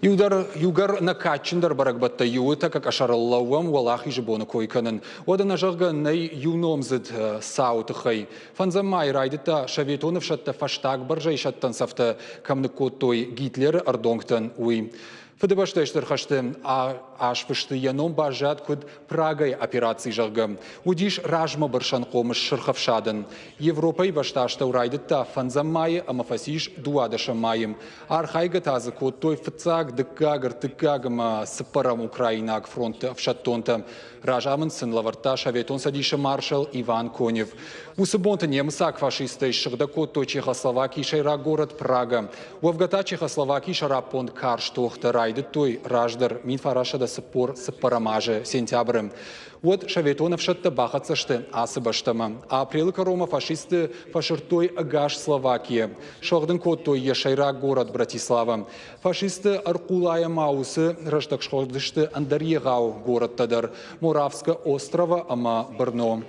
Иугӕр нӕ кадджындӕр бӕрӕгбӕттӕй иуы тӕккӕ къӕсӕрыл лӕууӕм Уӕлахизы боны кой кӕнын, уӕд ӕнӕзӕгъгӕ нӕй иу номдзыд цауы тыххӕй. Фӕндзӕм майы райдыдта советон ӕфсӕдтӕ фӕстаг бӕрзӕйсӕттӕн цӕфтӕ кӕм ныккодтой Гитлеры ӕрдонгтӕн, уый. Фыдыбӕстӕйы Стыр хӕсты азфысты йӕ ном баззад куыд Прагӕйы операци, зӕгъгӕ. Уыдис размӕбырсӕн хъомыс Сырх ӕфсадӕн. Европӕйы бӕстӕастӕу райдыдта фӕндзӕм майы ӕмӕ фӕцис дыууадӕсӕм майы. Архайгӕ та дзы кодтой фыццаг, дыккаг, ӕртыккаг ӕмӕ цыппӕрӕм украинаг фронтты ӕфсӕддонтӕ. Разамынд сын лӕвӕрдта Советон Цӕдисы маршал Иван Конев. Уыцы бонты немыцаг фашисттӕй ссыгъдӕг кодтой Чехословакийы сӕйраг горӕт Прага. Уӕвгӕ та Чехословакийы сӕраппонд карз тохтӕ райдыдтой раздӕр 1944 азы сентябры. Уӕд советон ӕфсӕдтӕ бахӕццӕ сты ацы бӕстӕмӕ. Апрелы кӕронмӕ фашистты фӕсырдтой ӕгас Словакийӕ. Сыгъдын кодтой йӕ сӕйраг горӕт Братислава. Фашистты ӕрхъулайӕ ма уыцы рӕстӕг схоздысты ӕндӕр егъау горӕттӕ дӕр – Моравское острова ӕмӕ Брно.